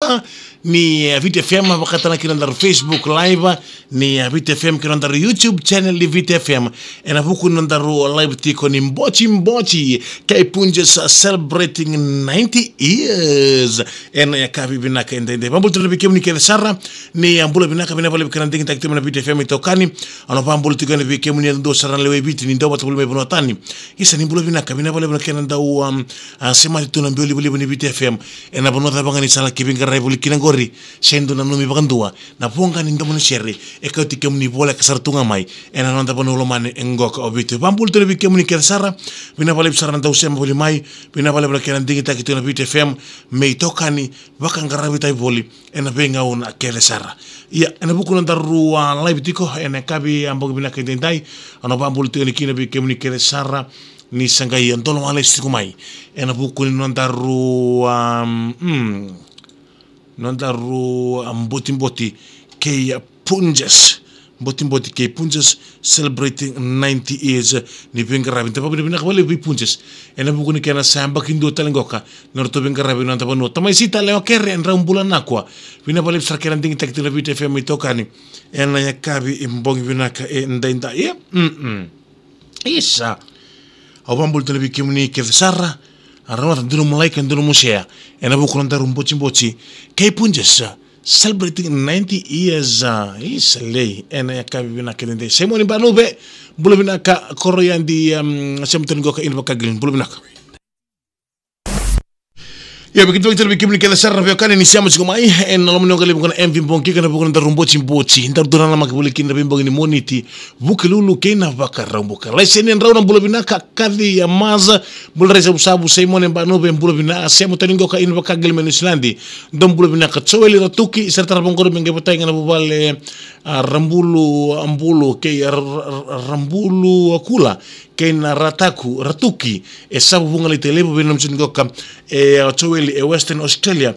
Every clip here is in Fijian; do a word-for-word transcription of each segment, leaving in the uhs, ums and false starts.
ah, ni, eh, Viti F M, vaka tale kina nodaru Facebook Live, ah, ni, eh, Viti F M kei nodaru YouTube channel ni Viti F M. Ena vuku ni nodaru live tiko ni Botiboci kei Punjas, ah, celebrating ninety years. Ena yakavi vinaka edaidai. Vabula tale vei kemuni kece sara, ni, ah, bula vinaka, vinaka vakalevu kei na digitaki tu mai na Viti F M itokani. Au na vabula tiko yani vei kemuni yadudua sara na lewe i Viti, ni dau vata voli mai vanua tani. Isa ni bula vinaka, vinaka vakalevu na kena dau, um, ah, semati tu na biau livaliva ni Viti F M. Ena vanua cava ga ni sala ki veiqaravi voli kina qori, se dua nanumi vakadua na voqa ni domo ni sere e kauti kemuni voleka sara tu ga mai ena noda vanua lomani e qoka o Viti. Vabula tale vei kemuni kece sara, vinaka vakalevu sara na dau sema voli mai, vinaka vakalevu na kena digitaki tu na Viti F M me itokani, vakaqaravi tale voli ena veigauna kece sara. Ia, ena vuku ni nodaru, ah, live tiko ena yakavi, ah, bogi vinaka edaidai, au na vabula tiko yani kina vei kemuni kece sara, ni sa qai dolo wale tiko mai ena vuku ni nodaru, um, mm, nodaru, um, Botiboci kei, uh, Punjas. Botiboci kei Punjas celebrating ninety years, uh, ni veiqaravi. Da vakavinavinaka vakalevu vei Punjas ena vuku ni kena sa yabaki dua tale qoka na nodratou veiqaravi ena noda vanua. Tamai Sita, Lewa Kere, drau bula vinaka. Vinaka vakalevu sara kei na digitaki tu na Viti F M itokani ena yakavi bogi vinaka edaidai. Ia, mm-mm. Isa. Au vabula tale vei kemuni kece sara. A rauta, dua nomu like, dua nomu share ena vuku ni nodaru Botiboci kei Punjas, ah, celebrating ninety years, ah, isa lei, ena yakavi vinaka edaidai. Simoni Banuve, bula vinaka, Koroyadi, um, sema tale qoka ina vakagili, bula vinaka. Ia, vei keda vakatale vei kemuni kece sara na veiwekani ni sema tiko mai ena loma ni noqu live qo na M V Bogi, kei na vuku ni nodaru Botiboci, daru dau nanamaki voli kina na veibogi ni Moniti, Vukelulu kei na Vakaraubuka. Laiseni Drau, na bula vinaka, Kaci, ah, Maza, bula rai savusavu. Simone Banuve, bula vinaka, sema tale qoka ina vakagili mai Niusiladi, dou bula vinaka. Joeli Ratuki, sere tarava qori me qai vata ga na vuvale, ah, Rabulu, ah, Bulu kei, ah, Ra-, Ra-, Ra-, Rabulu, ah, Kula kei na Rataku, Ratuki, e Savu, Vugalei, Tailevu, vei na msini qoka e, ah, Joeli e Western Australia.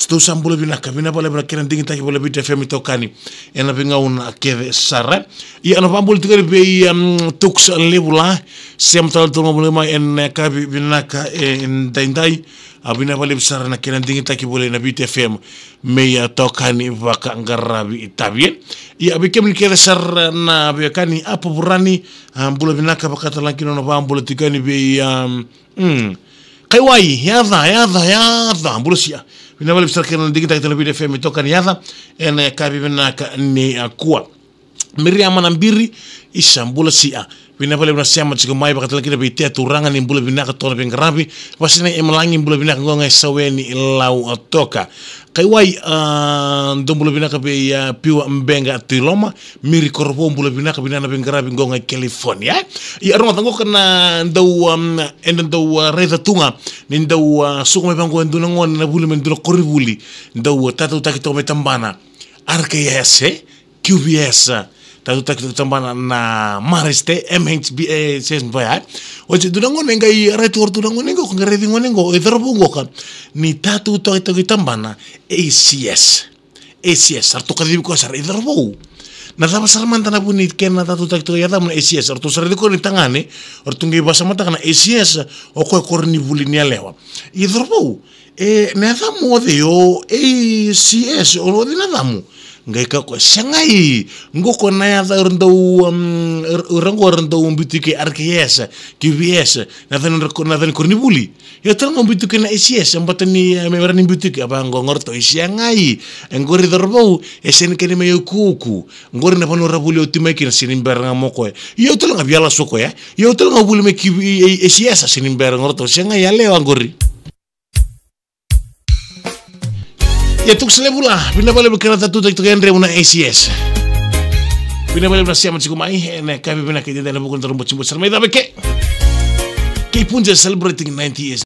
Dou sa bula vinaka, vinaka vakalevu na kena digitaki voli na Viti F M itokani ena veigauna kece sara. Ia, au na vabula tiko yani vei, um, Tuks Levula, sema tale tu ga voli mai ena yakavi vinaka edaidai. A, vinaka vakalevu sara na kena digitaki voli na Viti F M me itokani, vakaqaravi itavi. Ia, vei kemuni kece sara na veiwekani, Apo Vurani, a, bula vinaka, vaka tale ga kina au na vabula tiko yani vei, um, mm, Kaiwai, Yaca, Yaca, Yaca, bula sia. Vinaka vakalevu sara kei na digitaki tu na Viti F M itokani, Yaca, ena yakavi vinaka nikua. Miriama Nabiri, isa, bula sia. Vinaka vakalevu na sema tiko mai, vaka tale kina vei Tea Turaga, ni bula vinaka, toka na veiqaravi. Vasinai Emalagi, bula vinaka, qo ga e Saweni, Lautoka. Kaiwai, a, dou bula vinaka vei, a, Piua Beqa Tuiloma, Miri Korovou, bula vinaka, vinaka na veiqaravi, qo ga e California. Ia, rogoca qoka na dau, um, eda dau, a, raica tu ga ni dau, a, suka mai vaqo e dua na gone na vuli mai dua na koronivuli, dau, a, tatautaki toka mai tabana R K S, e? Q V S, tatautaki toka tabana na Marist, M H B A, S S B A. Oti dua na gone qai rai tu, o ratou na gone qo, qai raici gone qo, e cauravou qoka, ni tatautaki toka tabana A C S. A C S, sa ratou kacivi koya sara, e cauravou. Na cava sara mada na vu ni kena tatautaki toka, e cava na A C S? O ratou sa raici koya ni tagane, o ratou qai vakasamataka na A C S, o koya koronivuli ni yalewa. E cauravou, e, na yacamu o cei? O A C S, o cei na yacamu? Qai kaya o koya, segai, qo ko na yaca era dau, um, era, era qo era dau biuti kei R K S, Q V S, na yaca ni, na yaca ni koronivuli. Io tale ga au biuti kei na A C S, e bata ni, e, me ra ni biuti kei, a vaqo, qo ratou, e segai, e qori cauravou, e sega ni kena mai ukuuku. Qori na vanua ra vuli oti mai kina, sega ni bera ga mo koya. Io tale ga via lasu o koya. Io tale ga vuli mai ki, e, e, A C S, sega ni bera ga o ratou, segai, yalewa qori. Ia Tuks Levula, vinaka vakalevu kei na tatautaki toka e Drevu na A C S. Vinaka vakalevu na sema tiko mai, ena yakavi vinaka edaidai ena vuku ni nodaru Botiboci sara mai Caveke. Kei Punjas celebrating ninety years.